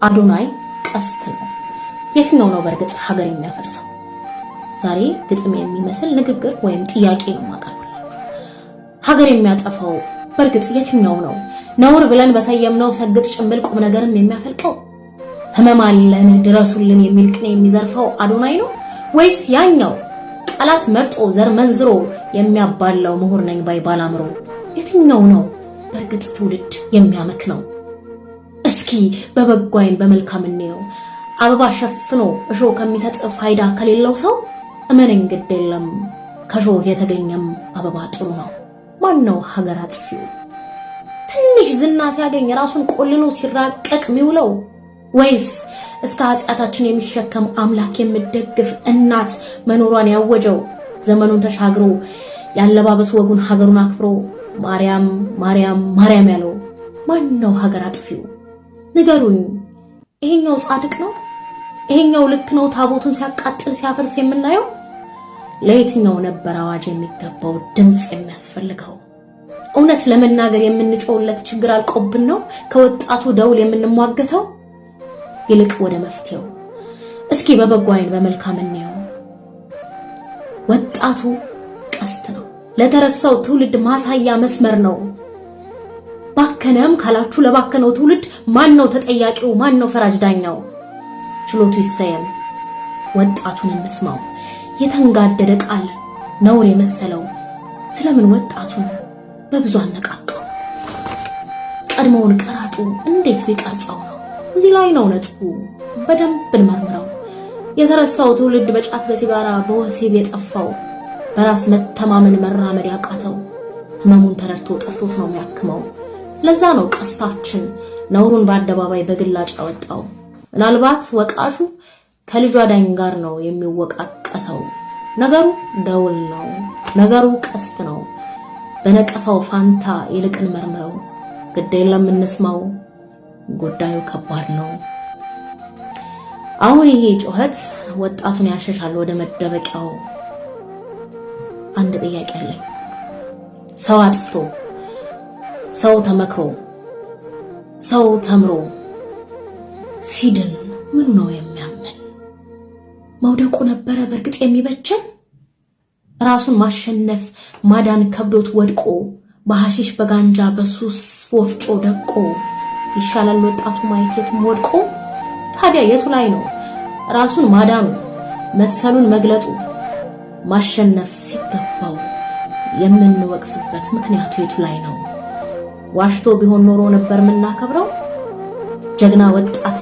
አዶናይ ቀስት ነው። የትኛው ነው በእርግጥ ሀገር የሚያፈልሰው? ዛሬ ግጥም የሚመስል ንግግር ወይም ጥያቄ ነው የማቀርብላችሁ። ሀገር የሚያጠፋው በእርግጥ የትኛው ነው? ነውር ብለን በሰየምነው ሰግጥ ጭንብል ቁም ነገርም የሚያፈልቀው፣ ህመም አለን ድረሱልን የሚል ቅኔ የሚዘርፈው አዶናይ ነው ወይስ ያኛው ቃላት መርጦ ዘር መንዝሮ የሚያባላው ምሁር ነኝ ባይ ባላምሮ? የትኛው ነው በእርግጥ ትውልድ የሚያመክ ነው? እስኪ በበጎ ዓይን በመልካም እንየው። አበባ ሸፍኖ እሾህ ከሚሰጥ ፋይዳ ከሌለው ሰው፣ እመነኝ ግድ የለም፣ ከሾህ የተገኘም አበባ ጥሩ ነው። ማን ነው ሀገር አጥፊው? ትንሽ ዝና ሲያገኝ ራሱን ቆልሎ ሲራቀቅ የሚውለው ወይስ እስከ ኃጢአታችን የሚሸከም አምላክ የምደግፍ እናት መኖሯን ያወጀው፣ ዘመኑን ተሻግሮ ያለባበስ ወጉን ሀገሩን አክብሮ ማርያም ማርያም ማርያም ያለው ማን ነው ሀገር አጥፊው? ንገሩኝ። ይሄኛው ጻድቅ ነው? ይሄኛው ልክ ነው? ታቦቱን ሲያቃጥል ሲያፈርስ የምናየው ለየትኛው ነበር አዋጅ የሚገባው፣ ድምፅ የሚያስፈልገው? እውነት ለመናገር የምንጮውለት ችግር አልቆብን ነው ከወጣቱ ደውል የምንሟገተው? ይልቅ ወደ መፍትሄው እስኪ በበጎ ዓይን በመልካም እንየው። ወጣቱ ቀስት ነው፣ ለተረሳው ትውልድ ማሳያ መስመር ነው። ባከነም ካላችሁ ለባከነው ትውልድ ማን ነው ተጠያቂው? ማን ነው ፈራጅ ዳኛው? ችሎቱ ይሰየም፣ ወጣቱን እንስማው። የተንጋደደ ቃል ነውር የመሰለው ስለምን ወጣቱን በብዙ አነቃቃው? ቀድሞውን ቀራጩ እንዴት ቢቀርጸው ነው? እዚህ ላይ ነው ነጥቡ። በደንብ እንመርምረው። የተረሳው ትውልድ በጫት በሲጋራ በወሲብ የጠፋው፣ በራስ መተማመን መራመድ ያቃተው፣ ህመሙን ተረድቶ ጠፍቶት ነው የሚያክመው። ለዛ ነው ቀስታችን ነውሩን በአደባባይ በግላጭ ያወጣው። ምናልባት ወቃሹ ከልጇ ዳኝ ጋር ነው የሚወቃቀሰው። ነገሩ ደውል ነው፣ ነገሩ ቀስት ነው። በነቀፋው ፋንታ ይልቅን መርምረው። ግድ የለም እንስማው፣ ጉዳዩ ከባድ ነው። አሁን ይሄ ጩኸት ወጣቱን ያሸሻል ወደ መደበቂያው። አንድ ጥያቄ አለኝ። ሰው አጥፍቶ፣ ሰው ተመክሮ፣ ሰው ተምሮ ሲድን ምኑ ነው የሚያመን? መውደቁ ነበረ በእርግጥ የሚበጀን? ራሱን ማሸነፍ ማዳን ከብዶት ወድቆ፣ በሐሺሽ በጋንጃ በሱስ ወፍጮ ደቆ ይሻላል ወጣቱ ማየት የትም ወድቆ? ታዲያ የቱ ላይ ነው ራሱን ማዳኑ መሰሉን መግለጡ? ማሸነፍ ሲገባው የምንወቅስበት ምክንያቱ የቱ ላይ ነው? ዋሽቶ ቢሆን ኖሮ ነበር የምናከብረው? ጀግና ወጣት።